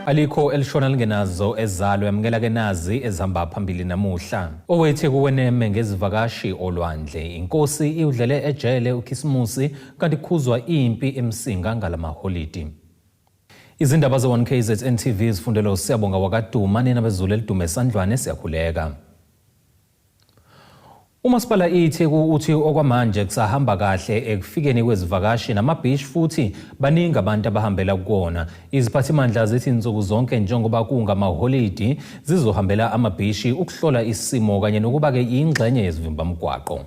Alikho elishona lingenazo ezalo. Yamukela ke nazi ezihamba phambili namuhla. OweTheku weneme ngezivakashi olwandle. Inkosi iwudlele ejele uKhisimusi kanti kukhuzwa impi eMsinga ngalamaholidi. Izindaba ze-1 KZN TV zifundelwa uSiyabonga wakaDuma. Nina bezulu elidume esandlwane, siyakhuleka. Umasipala iTheku uthi okwamanje kusahamba kahle ekufikeni kwezivakashi namabhishi futhi baningi abantu abahambela kuwona. Iziphathimandla zithi nsuku zonke njengoba kungamaholidi zizohambela amabhishi ukuhlola isimo kanye nokuba-ke ingxenye yezivimbamgwaqo.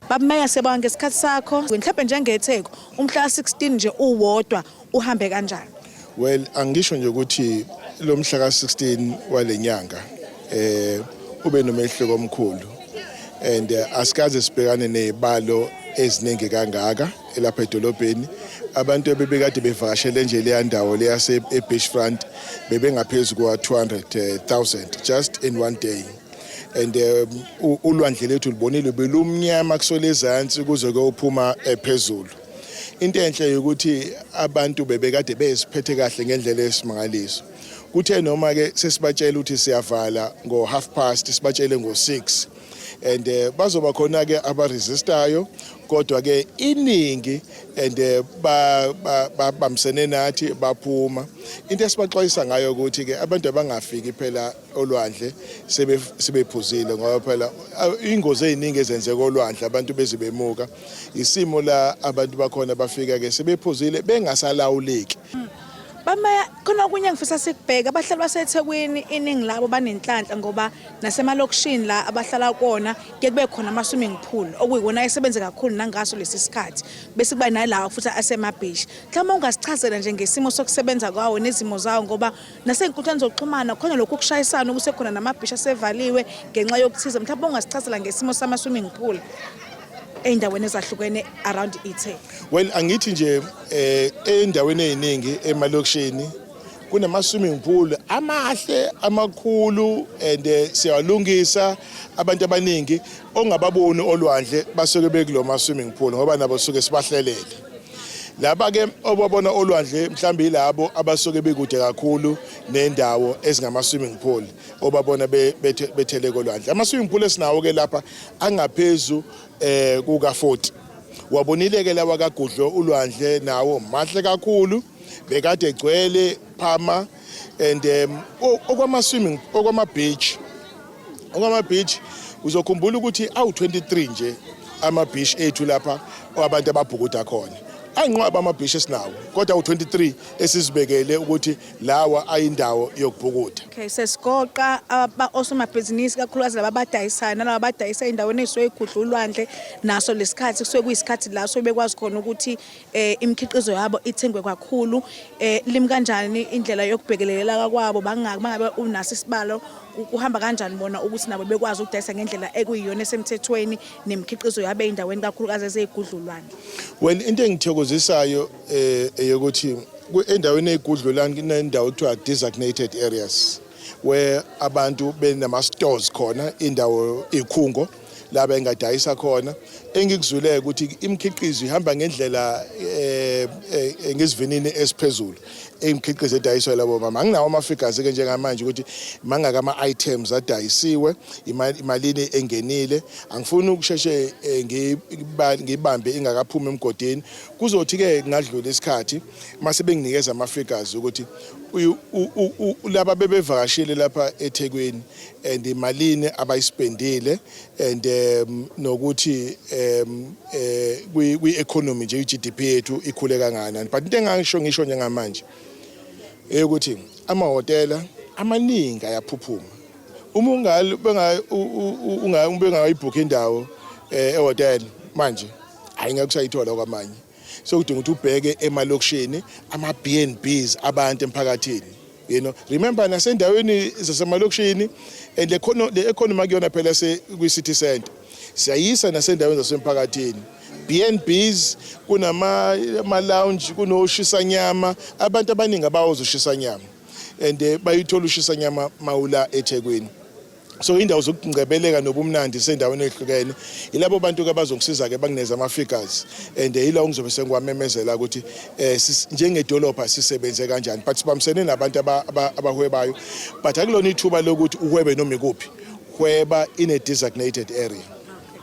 Baba Meya, siyabonga ngesikhathi sakho. Mhlawumbe njengeTheku, umhla ka-16 nje uwodwa uhambe kanjani? Well, angisho nje ukuthi lo mhla ka-16 walenyanga ube nomehluko omkhulu and asikaze sibhekane nezibalo eziningi kangaka elapha edolobheni. Abantu ebebekade bevakashele nje leya ndawo leyase beachfront bebengaphezulu kwa 200,000 just in one day and ulwandle lethu libonile, belumnyama kusole ezansi kuze kuyophuma phezulu. Into enhle ukuthi abantu bebekade beziphethe kahle ngendlela esimangaliso. Kuthe noma ke sesibatshela ukuthi siyavala ngo half past, sibatshele ngo 6 and bazoba khona ke abaresistayo, kodwa ke iningi and babambisene nathi baphuma. Into esibaxwayisa ngayo ukuthi ke abantu abangafiki phela olwandle sebephuzile, ngoba phela ingozi eziningi ezenzeka olwandle abantu beze bemuka isimo la abantu bakhona bafika ke sebephuzile bengasalawuleki. Bameya, khona okunye engifisa sikubheke. Abahlali baseThekwini iningi labo banenhlanhla ngoba nasemalokishini la abahlala kona kuye kube khona ama-swimming pool okuyiwona esebenze kakhulu nangaso lesi sikhathi, bese kuba nalawa futhi asemabhishi. Mhlawumbe ungasichazela nje ngesimo sokusebenza kwawo nezimo zawo, ngoba nasey'nkundleni zokuxhumana khona lokhu kushayisana okusekhona namabhishi asevaliwe ngenxa yokuthize. Mhlawumbe ungasichazela ngesimo sama-swimming pool ey'ndaweni ezahlukene around iTheku. Well, angithi nje endaweni eziningi emalokishini kunama swimming pool amahle amakhulu and siyalungisa. Abantu abaningi ongababoni olwandle basuke bekuloma swimming pool ngoba nabo suke sibahlelele. Laba ke obabona olwandle mhlawumbe yilabo abasuke bekude kakhulu nendawo ezingama swimming pool obabona bethele kolwandle. Ama swimming pool esinawo ke lapha angaphezu kuka 40. Wabonile ke lawa kagudlo ulwandle, nawo mahle kakhulu, bekade egcwele phama and okwama swimming, okwama beach uzokhumbula ukuthi awu 23 nje ama beach ethu lapha abantu ababhukuda khona. Ayinqwaba ama beach esinawo, kodwa awu 23 esizibekele ukuthi lawa ayindawo yokubhukuda. Okay, sesigoqa osomabhizinisi, kakhulukazi laba abadayisayo nalaba abadayisa ey'ndaweni ey'suke y'gudla ulwandle, naso lesikhathi kusuke kuyisikhathi la suke bekwazi khona ukuthi imikhiqizo yabo ithengwe kakhulu. Limi kanjani indlela yokubhekeleleka kwabo? Bangaki mangabe unaso isibalo? Kuhamba kanjani bona ukuthi nabo bekwazi ukudayisa ngendlela ekuyiyona esemthethweni nemikhiqizo yabo ey'ndaweni kakhulukazi ezey'gudla ulwandle? Well, into engithokozisayo eyokuthi endaweni eyigudlulane kunendawo ekuthiwa designated areas where abantu benama stores khona, indawo ikhungo la bengadayisa khona. Engikuzwile ukuthi imikhiqizo ihamba ngendlela ngesivinini esiphezulu, imikhiqizo edayiswa labo mama. Anginawo ama figures ke njengamanje ukuthi mangaka ama items adayisiwe, imalini engenile. Angifuni ukusheshe ngibambe ingakaphumi emgodini. Kuzothi ke kungadlula isikhathi mase benginikeza ama figures ukuthi laba bebevakashile lapha eThekwini and imalini abayispendile and nokuthi kwi economy nje iGDP yethu ikhule kangakanani. But into engangisho ngisho njengamanje eyokuthi amahhotela amaningi ayaphuphuma. Uma ungali benga unga bengayibhukha indawo ehotel manje, hayi, ngeke usayithola kwamanye. So kudinga ukuthi ubheke emalokishini, ama B&Bs abantu emphakathini. Remember nasendaweni zasemalokishini and le economy akuyona phela se kwi city center, siyayisa nasendaweni zasemphakathini, B&Bs, kunama ama lounge, kunoshisanyama. Abantu abaningi abawozoshisa nyama and bayithola ushisa nyama mawula eThekwini. So indawo zokungcebeleka nobumnandi sendaweni ehlukene, yilabo bantu ke abazongisiza ke bangineze ama figures, and yila ngizobe sengiwamemezela ukuthi njengedolobha sisebenze kanjani. But sibambisene nabantu abahwebayo, but akulona ithuba lokuthi uhwebe noma ikuphi, hweba in a designated area.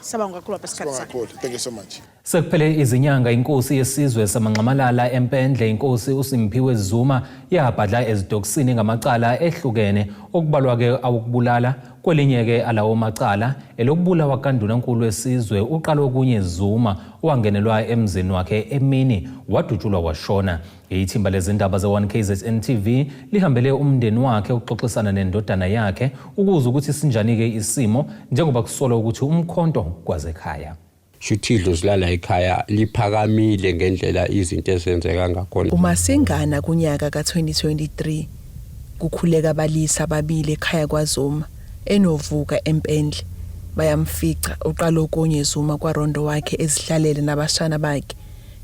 Siyabonga kakhulu baba isikhathi sakho. Kakhulu, thank you so much. Sekuphele izinyanga inkosi yesizwe samaNxamalala eMpendle, inkosi uSimphiwe Zuma, yabhadla ezitokisini ngamacala ehlukene, okubalwa-ke awukubulala. Kwelinye-ke alawo macala elokubulawa kandunankulu wesizwe uQalokunye Zuma, owangenelwa emzini wakhe emini wadutshulwa washona. Ithimba lezindaba ze-1 KZN TV lihambele umndeni wakhe ukuxoxisana nendodana yakhe ukuze ukuthi sinjani-ke isimo njengoba kusolwa ukuthi umkhonto kwazekhaya. Shuthi idlozi lala ekhaya liphakamile ngendlela izinto ezenzeka ngakhona. UMasingana kunyaka ka-2023 kukhuleka abalisa ababili ekhaya kwaZuma eNovuka eMpendle. Bayamfica uQalokunye Zuma kwarondo wakhe ezihlalele nabashana bakhe.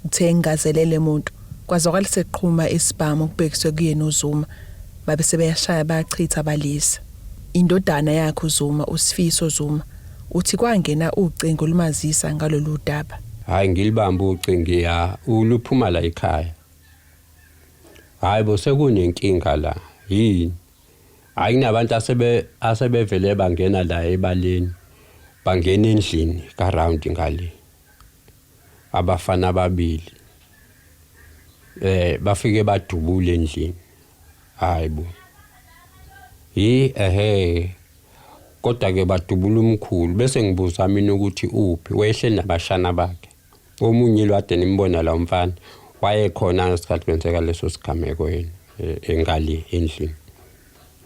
Kuthe kungazelele muntu kwazwakala sekuqhuma isibhamu okubhekiswe kuyena uZuma. Babe sebeyashaya bayachitha abalisa. Indodana yakhe uZuma, uSifiso Zuma, uthi kwangena ucingo lumazisa ngalolu daba. Hayi, ngilibamba ucingo, ya, uluphuma la ekhaya. Hayi bo, sekunenkinga la. Yini? Hayi, kunabantu asebevele bangena la ebaleni. Bangena endlini ka round ngale. Abafana ababili. Bafike badubule endlini. Hayi bo. Yi ehe. Kodwa ke badubula umkhulu, bese ngibuza mina ukuthi uphi, wehle nabashana bakhe. Omunye lwade nimbona la umfana wayekhona ngesikhathi kwenzeka leso sigameko yena engale endlini.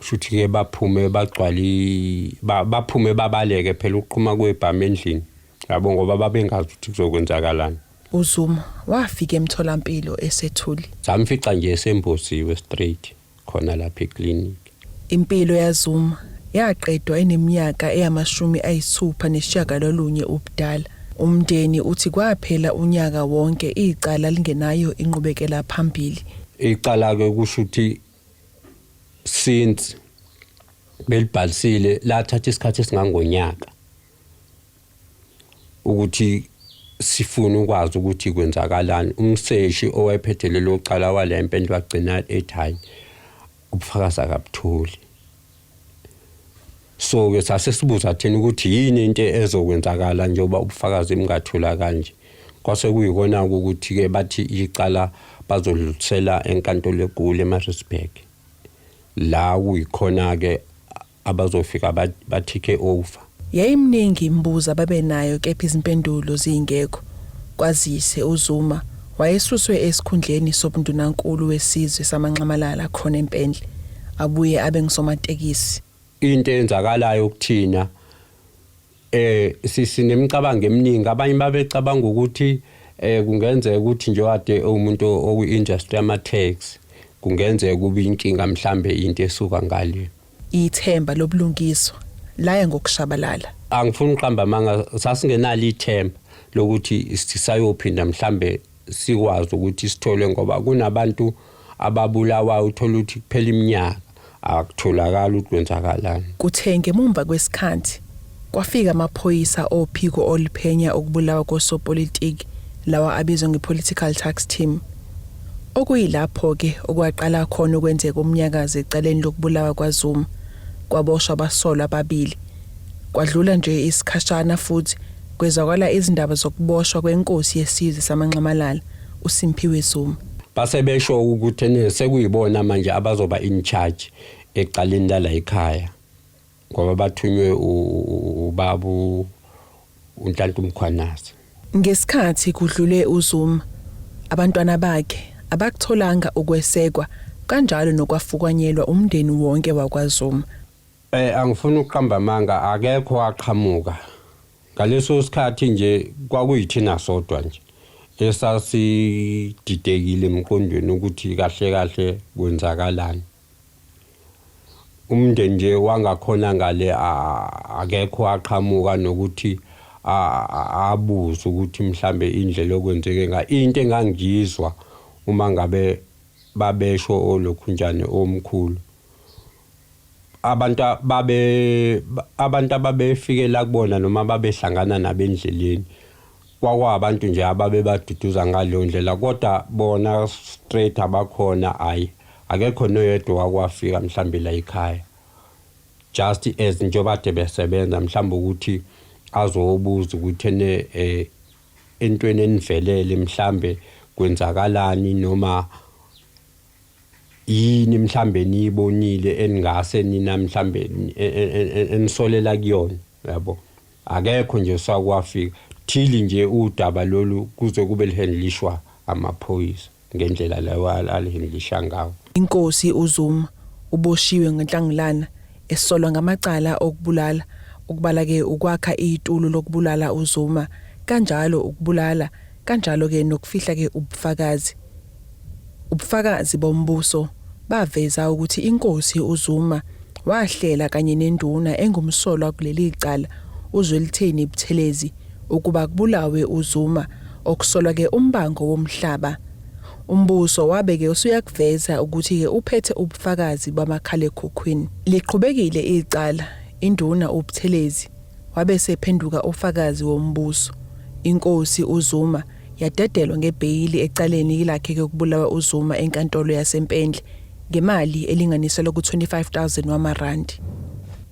Shuthi ke baphume bagcwali, baphume babaleke phela uqhuma kwebhamu endlini. Yabo, ngoba babengazi ukuthi kuzokwenzakalani. UZuma wafika emtholampilo esethuli. Samfica nje esembosiwe straight khona lapha eclinic. Impilo yaZuma yaqedwa eneminyaka eyi-69 ubudala. Umndeni uthi kwaphela unyaka wonke icala lingenayo inqubekela phambili. Icala ke kusho ukuthi since belibhalisile lathatha isikhathi esingangonyaka ukuthi sifuna ukwazi ukuthi kwenzakalani. Umseshi owayephethe lelo cala wale mpendle wagcina ethi hayi, ubufakazi akabutholi. So ke sase sibuza thina ukuthi yini into ezokwenzakala njengoba ubufakazi bungathola kanje. Kwase kuyikona ukuthi ke bathi icala bazodlulisela enkantolo enkulu eMaritzburg, la kuyikhona ke abazofika ba-take over. Yayiminingi imibuzo ababenayo kepha izimpendulo zingekho. Kwazise uZuma wayesuswe esikhundleni sobundunankulu wesizwe samaNxamalala khona eMpendle, abuye abe ngusomatekisi. Into eyenzakalayo kuthina, sisinemicabango eminingi. Abanye babecabanga ukuthi kungenzeka ukuthi nje kade umuntu oku-industry yama-taxi, kungenzeka kube inkinga mhlambe into esuka ngale. Ithemba lobulungiswa laya ngokushabalala. Angifuni uqamba amanga, sasingenalo ithemba lokuthi sisayophinda mhlambe sikwazi ukuthi sithole, ngoba kunabantu ababulawayo uthola ukuthi kuphela iminyaka akutholakala ukuthi kwenzakalani. Kuthe ngemumva kwesikhathi kwafika amaphoyisa ophiko oluphenya ukubulawa kosopolitiki, lawa abizwa nge-political task team, okuyilapho-ke okwaqala khona ukwenzeka umnyakazo ecaleni lokubulawa kwaZuma. Kwaboshwa abasolwa ababili. Kwadlula nje isikhashana futhi kwezwakala izindaba zokuboshwa kwenkosi yesizwe samaNxamalala uSimphiwe Zuma. Base besho ukuthi ene sekuyibona manje abazoba in charge ecaleni lala ekhaya, ngoba bathunywe ubaba uNhlanhla Mkhwanazi. Ngesikhathi kudlule uZuma, abantwana bakhe abakutholanga ukwesekwa kanjalo nokwafukanyelwa umndeni wonke wakwaZuma. Angifuni ukuqamba amanga, akekho aqhamuka. Ngaleso sikhathi nje kwakuyithina sodwa nje esasididekile emqondweni ukuthi kahle kahle kwenzakalani. Umndeni nje wangakhona ngale akekho aqhamuka nokuthi abuze ukuthi mhlambe indlela okwenzeke ngayo. Into engangiyizwa uma ngabe babesho olokhunjane omkhulu, Abantu babe abantu ababefikela kubona noma babehlangana nabendleleni kwakwabantu nje ababebaduduza ngaleyo ndlela, kodwa bona straight abakhona, hayi, akekho noyedwa wakwafika mhlambe la ekhaya, just as njengoba kade besebenza, mhlawumbe ukuthi azobuza ukuthi ene entweni enivelele mhlambe kwenzakalani noma yini mhlambe niyibonile eningase nina mhlambe enisolela kuyona, yabo. Akekho nje sakwafika thili nje udaba lolu kuze kube lihandlishwa amaphoyisa ngendlela leyo alihandlisha ngawo. Inkosi uZuma uboshiwe ngenhlangulana esolwa ngamacala okubulala, ukubala ke ukwakha itulo lokubulala uZuma, kanjalo ukubulala, kanjalo ke nokufihla ke ubufakazi. Ubufakazi bombuso baveza ukuthi inkosi uZuma wahlela kanye nenduna engumsolwa kuleli cala uZwelithini Buthelezi ukuba kubulawe uZuma, okusolwa ke umbango womhlaba. Umbuso wabe ke usuyakuveza ukuthi ke uphethe ubufakazi bamakhalekhukhwini. Liqhubekile icala, induna uButhelezi wabe esephenduka ufakazi wombuso. Inkosi uZuma yadedelwa ngebheyili ecaleni lakhe lokubulawa uZuma enkantolo yaseMpendle ngemali elinganiselwa ku-25,000 wamarandi.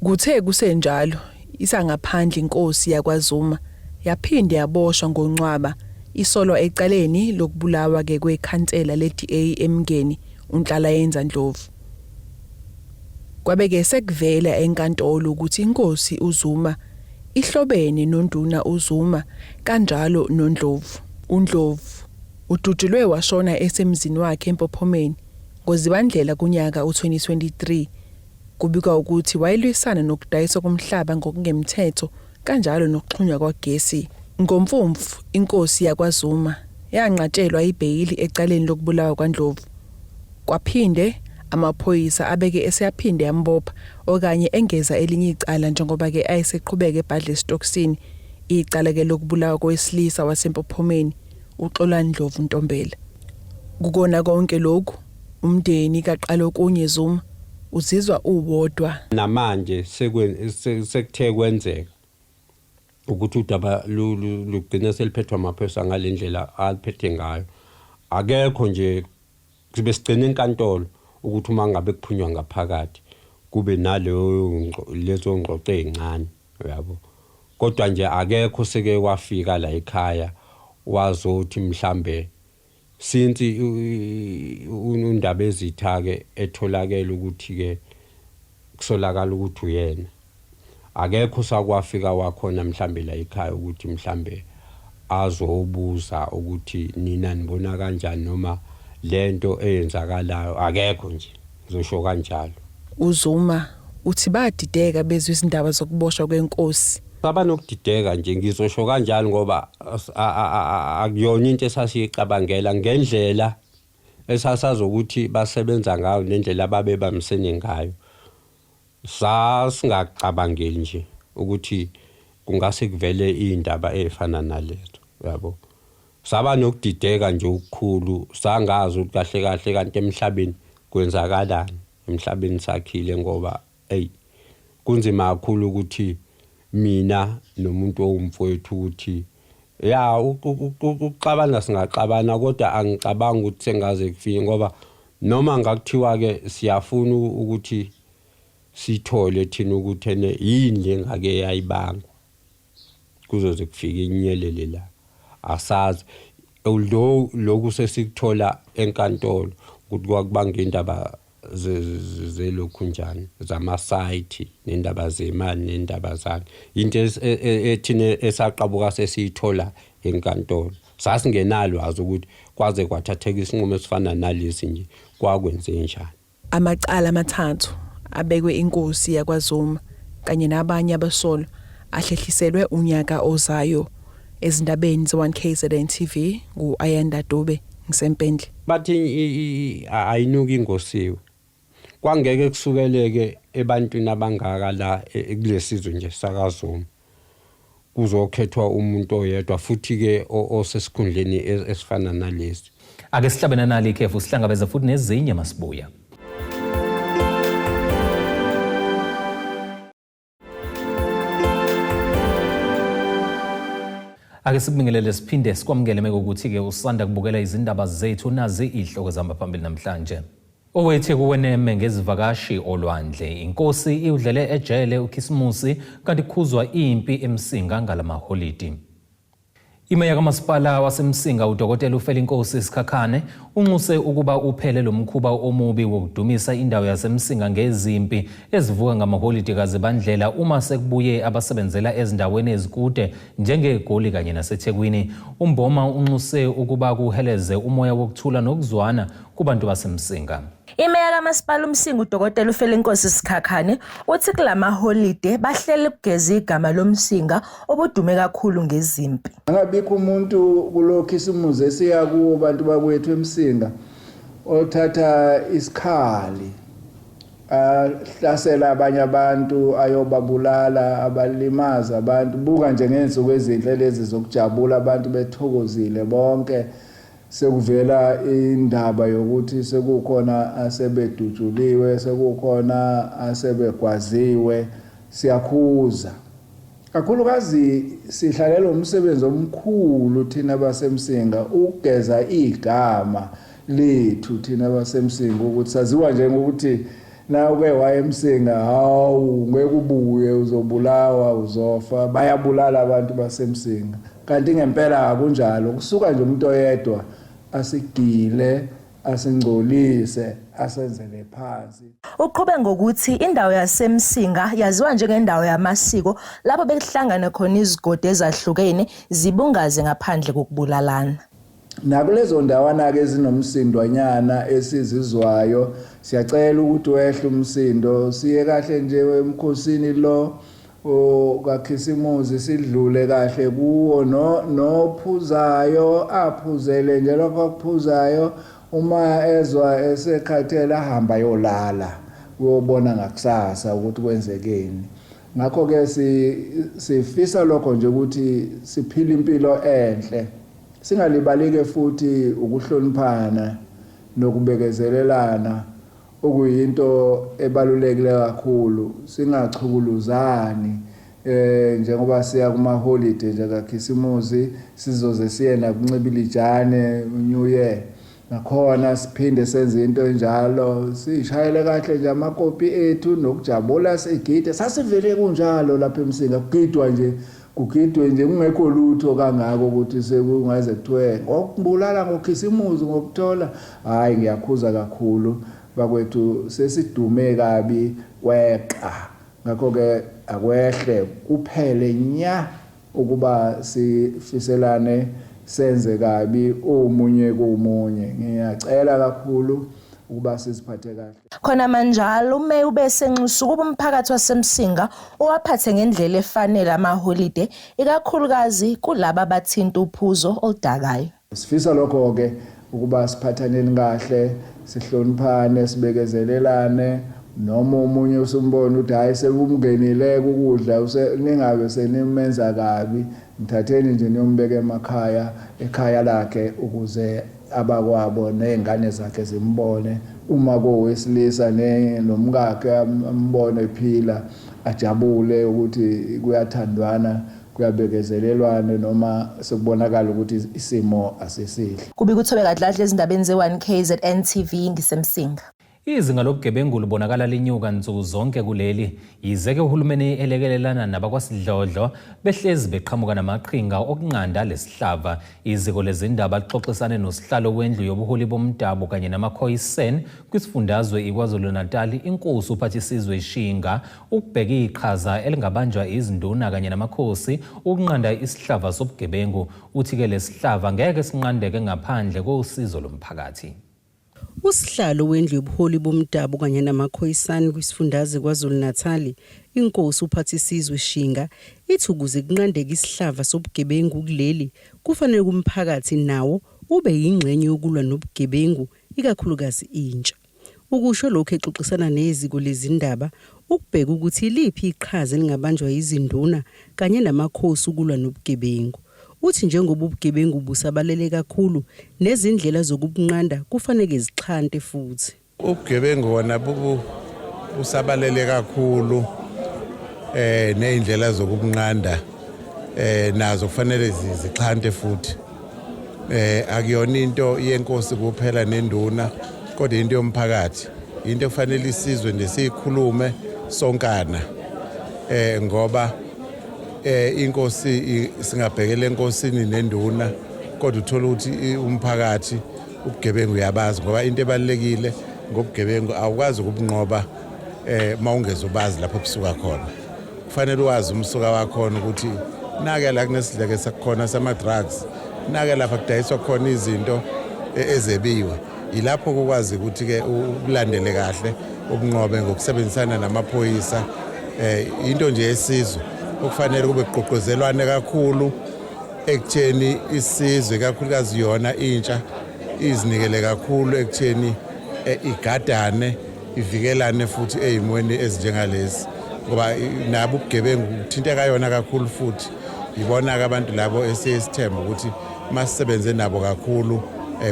Kuthe kusenjalo, isangaphandle inkosi yakwaZuma yaphinde yaboshwa ngoNcwaba, isolwa ecaleni lokubulawa ke kwekhansela le-DA eMngeni uNhlalayenza Ndlovu. Kwabe ke sekuvela enkantolo ukuthi inkosi uZuma ihlobene nonduna uZuma kanjalo noNdlovu. UNdlovu udutshulwe washona esemzini wakhe eMpophomeni ngoZibandlela kunyaka u-2023. Kubikwa ukuthi wayelwisana nokudayiswa komhlaba ngokungemthetho kanjalo nokuxhunywa kwagesi. NgoMfumfu inkosi yakwaZuma yanqatshelwa ibheyili ecaleni lokubulawa kwaNdlovu. Kwaphinde amaphoyisa abeke eseyaphinde yambopha okanye engeza elinye icala njengoba ke ayeseqhubeka ebhadla esitokisini, icala ke lokubulawa kowesilisa waseMpophomeni uXolani Ndlovu Ntombela. Kukona konke lokhu, umndeni kaQalokunye Zuma uzizwa uwodwa. Namanje sekuthe kwenzeka ukuthi udaba lugcine seliphethwa amaphoyisa ngale ndlela aliphethe ngayo. Akekho nje, sibe sigcina enkantolo ukuthi uma ngabe kuphunywa ngaphakathi kube naleyo lezo ngxoxo ey'ncane, uyabo. Kodwa nje akekho seke wafika la ekhaya wazothi mhlambe since undaba ezitha-ke etholakele ukuthi-ke kusolakala ukuthi uyena, akekho sakwafika wakhona mhlambe la ekhaya ukuthi mhlambe azobuza ukuthi nina nibona kanjani noma lento eyenzakalayo, akekho nje, ngizosho kanjalo. UZuma uthi badideka bezwa izindaba zokuboshwa kwenkosi. Saba nokudideka nje, ngizosho kanjalo, ngoba akuyona into esasiyicabangela ngendlela esasazi ukuthi basebenza ngayo nendlela ababebambisene ngayo. Sasingacabangeli nje ukuthi kungase kuvele iy'ndaba ey'fana nalezo, uyabo. Saba nokudideka nje okukhulu, sangazi ukuthi kahle kahle kanti emhlabeni kwenzakalani, emhlabeni sakhile, ngoba eyi kunzima kakhulu ukuthi mina nomuntu owumfowethu ukuthi ya ukuxabana singaxabana, kodwa angicabangi ukuthi sengaze kufike, ngoba noma ngakuthiwa-ke siyafuna ukuthi sithole thina ukuthi ene yini le ngake yayibangwa kuzoze kufike inyelele la, asazi. Although lokhu sesikuthola enkantolo ukuthi kwakubanga indaba zelokhu njani zamasayithi nendaba zemali nendaba zani, into ethina esaqabuka sesiyithola enkantolo, sasingenalwazi ukuthi kwaze kwathatheka isinqumo esifana nalesi nje kwakwenze njani. Amacala amathathu abekwe inkosi yakwaZuma kanye nabanye abasolwa ahlehliselwe unyaka ozayo. Ezindabeni ze-1KZN TV ngu-Ayanda Dube ngiseMpendle. Bathi ayinuki ingosiwe. Kwangeke kusukeleke ebantwini abangaka la kulesizwe nje sakaZuma. Kuzokhethwa umuntu oyedwa futhi-ke osesikhundleni esifana nalesi. Ake sihlabe nanali ikhefu, sihlangabeze futhi nezinye masibuya. Ake sikubingelele siphinde sikwamukele mekukuthi-ke usanda kubukela izindaba zethu nazi izihloko zihamba phambili namhlanje. OweTheku weneme ngezivakashi olwandle. Inkosi iwudlele ejele uKhisimusi kanti kukhuzwa impi eMsinga ngalamaholidi. Imeya kamasipala waseMsinga uDokotela uFelinkosi Sikhakhane unxuse ukuba uphele lo mkhuba omubi wokudumisa indawo yaseMsinga ngezimpi ezivuka ngamaholidi kaZibandlela uma sekubuye abasebenzela ezindaweni ezikude njengeGoli kanye naseThekwini. UMboma unxuse ukuba kuheleze umoya wokuthula nokuzwana kubantu baseMsinga. Imeya kaMasipala uMsinga uDokotela uFelinkosi Sikhakhane uthi kulamaholide bahlele ukugeza igama loMsinga obudume kakhulu ngezimpi. Angabikho umuntu kulo Khisimuzi esiya kuwo bantu bakwethu eMsinga othatha isikhali ahlasela abanye abantu ayobabulala abalimaza abantu. Buka nje ngey'nsuku ezinhle lezi zokujabula abantu bethokozile bonke sekuvela indaba yokuthi sekukhona asebedutshuliwe sekukhona asebegwaziwe. Siyakhuza kakhulukazi, sihlalela umsebenzi omkhulu thina baseMsinga ukugeza igama lethu thina baseMsinga ukuthi saziwa njengokuthi na uke waye eMsinga hawu ngeke ubuye uzobulawa uzofa. Bayabulala abantu baseMsinga, kanti ngempela akunjalo. Kusuka nje umuntu oyedwa asigile asingcolise asenzele phansi. Uqhube ngokuthi indawo yaseMsinga yaziwa njengendawo yamasiko lapho bekuhlangana khona izigodi ezahlukene zibungaze ngaphandle kokubulalana. Nakulezo ndawana-ke ezinomsindwanyana esizizwayo, siyacela ukuthi wehle umsindo, siye kahle nje emkhosini lo kaKhisimuzi, sidlule kahle kuwo. Nophuzayo aphuzele nje lokho akuphuzayo, uma ezwa esekhathele ahamba ayolala, uyobona ngakusasa ukuthi kwenzekeni. Ngakho-ke sifisa lokho nje ukuthi siphile impilo enhle, singalibali-ke futhi ukuhloniphana nokubekezelelana okuyinto ebalulekile kakhulu, singachukuluzani. Njengoba siya kuma holiday nje kaKhisimuzi, sizoze siye nakuNcibilijane New Year, nakhona siphinde senze into enjalo, sishayele kahle nje amakopi ethu nokujabula sigide. Sasivele kunjalo lapha eMsinga, kugidwa nje kugidwe nje kungekho lutho kangako ukuthi sekungaze kuthiwe ngokubulala ngoKhisimuzi ngokuthola. Hhayi, ngiyakhuza kakhulu bakwethu, sesidume kabi kweqa. Ngakho-ke akwehle kuphele nya ukuba sifiselane senze kabi omunye komunye. Ngiyacela kakhulu ukuba siziphathe kahle. Khona manjalo umeya ubesenxusa ukuba umphakathi waseMsinga uwaphathe ngendlela efanele amaholide, ikakhulukazi kulaba abathinta uphuzo oludakayo. Sifisa lokho-ke ukuba siphathaneni kahle, sihloniphane, sibekezelelane. Noma omunye usumbona ukuthi hhayi sekumngenile ukudla, ningabe senimenza kabi, mthatheni nje niyombeka emakhaya ekhaya lakhe ukuze abakwabo ney'ngane zakhe zimbone. Uma kuwowesilisa nomkakhe ambone ephila, ajabule ukuthi kuyathandwana kuyabekezelelwane noma sekubonakala ukuthi isimo asisihle. Kubika uThobeka Dladla ezindabeni ze-1 KZN TV ngiseMsinga. Izinga lobugebengu libonakala linyuka nsuku zonke kuleli, yize-ke uhulumeni elekelelana nabakwasidlodlo behlezi beqhamuka namaqhinga okunqanda lesihlava. Iziko lezindaba lixoxisane nosihlalo wendlu yobuholi bomdabu kanye namaKhoisan kwisifundazwe iKwaZulu-Natal, inkosi uPhathisizwe Shinga, ukubheka iqhaza elingabanjwa izinduna kanye namakhosi ukunqanda isihlava sobugebengu. Uthi-ke lesihlava ngeke sinqandeke ngaphandle kosizo lomphakathi. Usihlalo wendlu yobuholi bomdabu kanye namaKhoisan kwisifundazwe KwaZulu-Natal, inkosi uPhathisizwe Shinga, ithi ukuze kunqandeke isihlava sobugebengu kuleli, kufanele umphakathi nawo ube yingxenye yokulwa nobugebengu, ikakhulukazi intsha. Ukusho lokhu exoxisana neziko lezindaba ukubheka ukuthi iliphi iqhaza elingabanjwa yizinduna kanye namakhosi ukulwa nobugebengu. Uthi njengoba ubugebengu busabalele kakhulu, nezindlela zokubunqanda kufanele zixhante futhi. Ubugebengu wona busabalele kakhulu, nezindlela zokubunqanda Nazo kufanele zixhante futhi. Akuyona into yenkosi kuphela nenduna, kodwa into yomphakathi, into ekufanele isizwe nje siyikhulume sonkana, ngoba inkosi singabhekela enkosini nenduna, kodwa uthola ukuthi umphakathi ubugebengu uyabazi, ngoba into ebalulekile ngobugebengu awukwazi ukubunqoba mawungezobazi lapho busuka khona. Kufanele wazi umsuka wakhona ukuthi nake la kunesidleke sakhona sama-drugs, nake lapha kudayiswa khona izinto ezebiwe. Ilapho kukwazi ukuthi-ke ukulandele kahle ubunqobe ngokusebenzisana namaphoyisa. Into nje yesizwe okufanele kube kugqugquzelwane kakhulu ekutheni isizwe, kakhulukazi yona intsha, izinikele kakhulu ekutheni igadane, ivikelane futhi ey'mweni ezinjengalezi, ngoba nabo ubugebengu kuthinteka yona kakhulu, futhi yibona-ke abantu labo esiye sithemba ukuthi masisebenze nabo kakhulu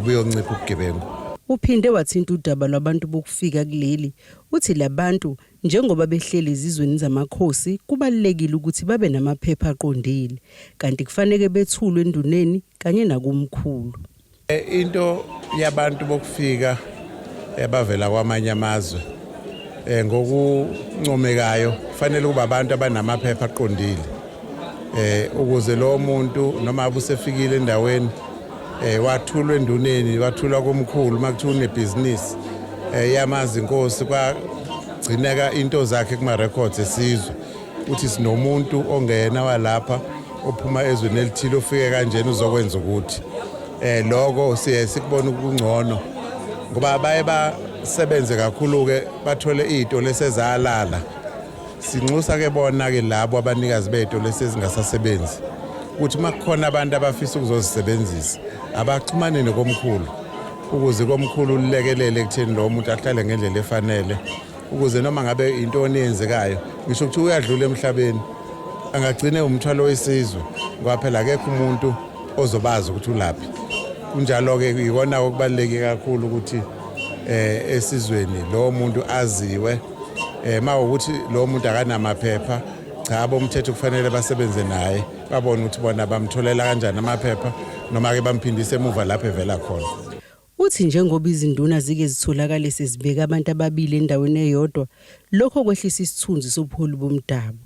buyoncipha ubugebengu. Uphinde wathinta udaba lwabantu bokufika kuleli. Uthi labantu njengoba behleli ezizweni zamakhosi kubalulekile ukuthi babe namaphepha aqondile, kanti kufanele bethulwe enduneni kanye nakumkhulu. Into yabantu bokufika abavela kwamanye amazwe, ngokuncomekayo kufanele kuba abantu abanamaphepha aqondile, ukuze lo muntu noma abusefikile endaweni wathulwa enduneni, wathulwa komkhulu, makuthiwa unebhizinisi, yamazi inkosi, kwagcineka into zakhe kuma records esizwe uthi sinomuntu ongena walapha ophuma ezweni elithile ofike kanjena uzokwenza ukuthi lokho siye sikubona ukungcono, ngoba baye basebenze kakhulu ke bathole izitolo esezalala. Sinxusa ke bona ke labo abanikazi bezitolo esezingasasebenzi ukuthi makukhona abantu abafisa ukuzozisebenzisa abaxhumane nekomkhulu, ukuze komkhulu ulekelele ekutheni lo muntu ahlale ngendlela efanele, ukuze noma ngabe intoni eyenzekayo, ngisho ukuthi uyadlula emhlabeni, angagcine umthwalo wesizwe, ngoba phela akekho umuntu ozobazi ukuthi ulaphi. Kunjalo-ke ikona okubaluleke kakhulu ukuthi esizweni lowo muntu aziwe. Mawukuthi lowo muntu akanamaphepha, cha, abomthetho kufanele basebenze naye, babone ukuthi bona bamtholela kanjani amaphepha, noma-ke bamphindise emuva lapho evela khona. Uthi njengoba izinduna zike zitholakale sezibeka abantu ababili endaweni eyodwa, lokho kwehlisa isithunzi sobuholi bomdabu.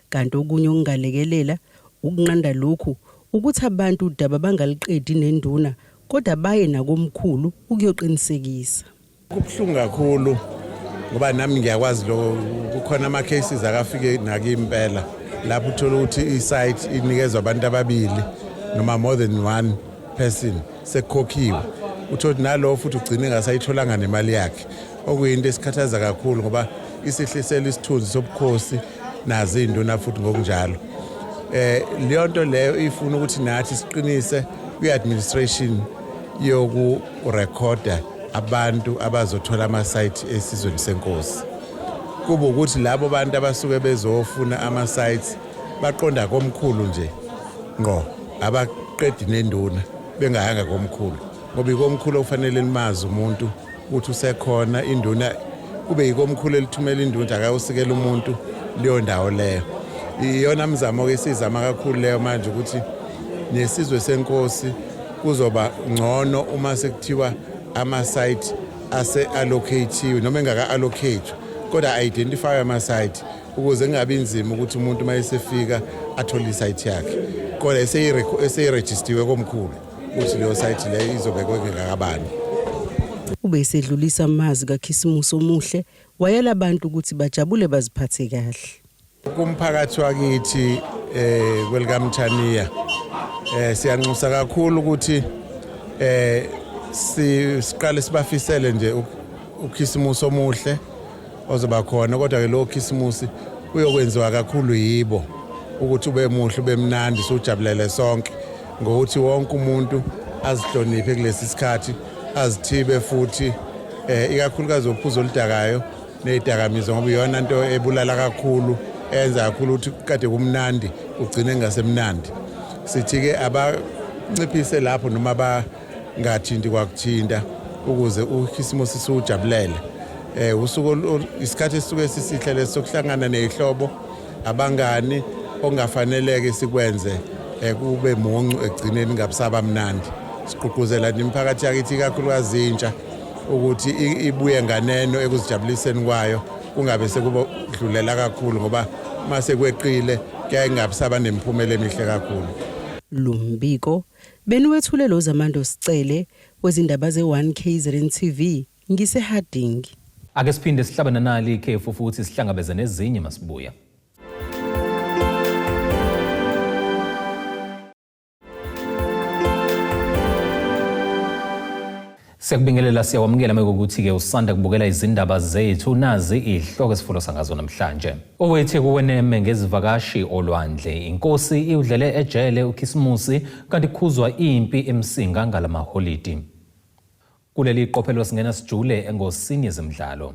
Kanti okunye okungalekelela ukunqanda lokhu ukuthi abantu udaba bangaliqedi nenduna, kodwa baye nakomkhulu ukuyoqinisekisa. Kubuhlungu kakhulu, ngoba nami ngiyakwazi lo, kukhona ama-cases akafike nakimi impela lapho uthola ukuthi i-site inikezwa abantu ababili noma more than one person, sekukhokhiwe, uthole ukuthi nalowo futhi ugcine engasayitholanga nemali yakhe, okuyinto esikhathaza kakhulu ngoba isihlisela isithunzi sobukhosi nazo iy'nduna futhi ngokunjalo. Leyo nto leyo ifuna ukuthi nathi siqinise kwi-administration yokurekhoda abantu abazothola ama-site esizweni senkosi, kube ukuthi labo bantu abasuke bezofuna ama-sites baqonda komkhulu nje ngqo, abaqedi nenduna bengayanga komkhulu, ngoba ikomkhulu okufanele limazi umuntu ukuthi usekhona. Induna kube yikomkhulu elithumela induna ukuthi akayusikela umuntu leyo ndawo leyo. Iyona mzamo-ke esiyizama kakhulu leyo manje, ukuthi nesizwe senkosi kuzoba ngcono uma sekuthiwa ama-site ase-allocate-iwe noma engaka-allocate, kodwa identify ama-site ukuze kungabi nzima ukuthi umuntu uma esefika athole i-site yakhe, kodwa eseyirejistiwe komkhulu ukuthi leyo site leyo izobekwe ngekakabani. Ube esedlulisa amazwi kaKhisimusi omuhle, wayala abantu ukuthi bajabule, baziphathe kahle. Kumphakathi wakithi kwelikaMthaniya, siyanxusa kakhulu ukuthi siqale sibafisele nje uKhisimusi omuhle ozoba khona, kodwa ke lo Khisimusi uyokwenziwa kakhulu yibo ukuthi ube muhle, ube mnandi, sujabulele sonke, ngokuthi wonke umuntu azihloniphe kulesi sikhathi, azithibe futhi, ikakhulukazi uphuzo oludakayo nezidakamizwa, ngoba iyona nto ebulala kakhulu, eyenza kakhulu ukuthi kade kumnandi ugcine kungasemnandi. Sithi-ke abanciphise lapho noma bangathinti kwakuthinta, ukuze uKhisimusi siwujabulele. Usuku, isikhathi esisuke sisihle leso sokuhlangana ney'hlobo, abangani, okungafaneleke sikwenze. Kube muncu ekugcineni ngabusaba mnandi. Sigqugquzela imiphakathi yakithi ikakhulukazi intsha ukuthi ibuye nganeno ekuzijabuliseni kwayo, kungabe sekudlulela kakhulu ngoba mase kweqile kuyaye kungabisaba nemiphumela emihle kakhulu. Lo mbiko beniwethule lo Zamando Sicele wezindaba ze-1 KZN TV ngiseHarding. Ake siphinde sihlabane nali ikhefu futhi sihlangabeze nezinye masibuya. Siyakubingelela, siyakwamukela mekukuthi-ke usanda kubukela izindaba zethu. Nazi izihloko esifulo sangazo namhlanje. Owetheku weneme ngezivakashi olwandle. Inkosi iwudlele ejele uKhisimusi kanti kukhuzwa impi eMsinga ngalamaholidi. Kuleli qophelo singena sijule engosini yezemidlalo.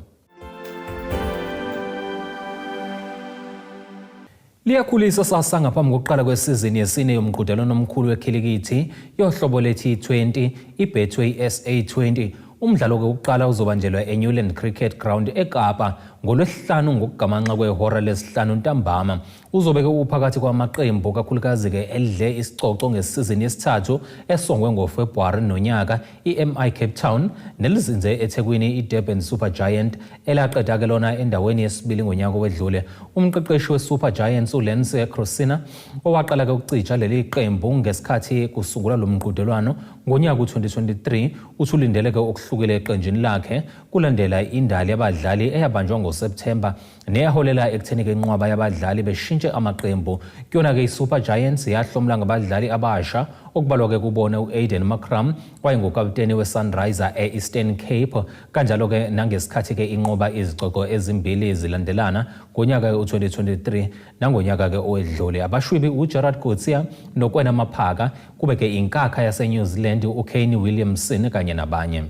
Liyakhulisa sasa ngaphambi kokuqala kwesizini yesine yomqhudelwano omkhulu wekhilikithi yohlobo le-T20 iBetway SA20. Umdlalo-ke wokuqala uzobanjelwa eNewland Cricket Ground eKapa ngoLwesihlanu ngokugamanxa kwehora lesihlanu ntambama. Uzobe-ke uphakathi kwamaqembu kakhulukazi-ke elidle isicoco ngesizini yesithathu esongwe ngoFebruwari nonyaka i-MI Cape Town nelizinze eThekwini iDurban Super Giant elaqeda-ke lona endaweni yesibili ngonyaka owedlule. Umqeqeshi weSuper Giants uLance Crosina owaqala-ke ukucija leli qembu ngesikhathi kusungula lo mqhudelwano ngonyaka u-2023 uthi ulindeleke okuhlukile eqenjini lakhe kulandela indali yabadlali eyabanjwa ngoSepthemba neyaholela ekutheni-ke inqwaba yabadlali beshintshe amaqembu. Kuyona-ke iSuper Giants yahlomula ngabadlali abasha okubalwa-ke kubona u-Aiden Markram wayengukaputeni weSunriser e-Eastern Cape, kanjalo-ke nangesikhathi-ke inqoba izicoco ezimbili zilandelana ngonyaka u-2023 nangonyaka-ke owedlule. Abashwibi uGerard Coetzee noKwena Maphaka, kube-ke inkakha yaseNew Zealand uKane Williamson kanye nabanye.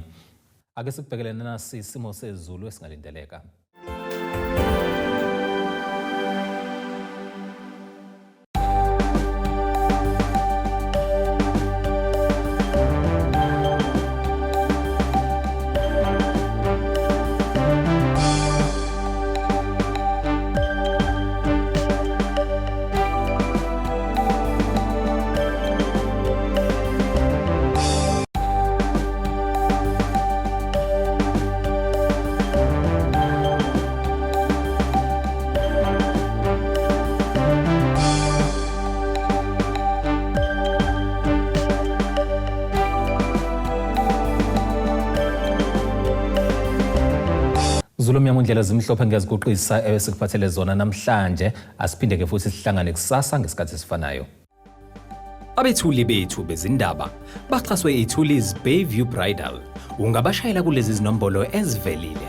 Ake sikubhekelene nasi isimo sezulu esingalindeleka. Zulu mnyama undlela zimhlophe ngiyaziguqisa ebesikuphathele zona namhlanje. Asiphinde ke futhi sihlangane kusasa ngesikhathi esifanayo. Abethuli bethu bezindaba baxhaswe iThulis Bayview Bridal. Ungabashayela kulezi zinombolo ezivelile.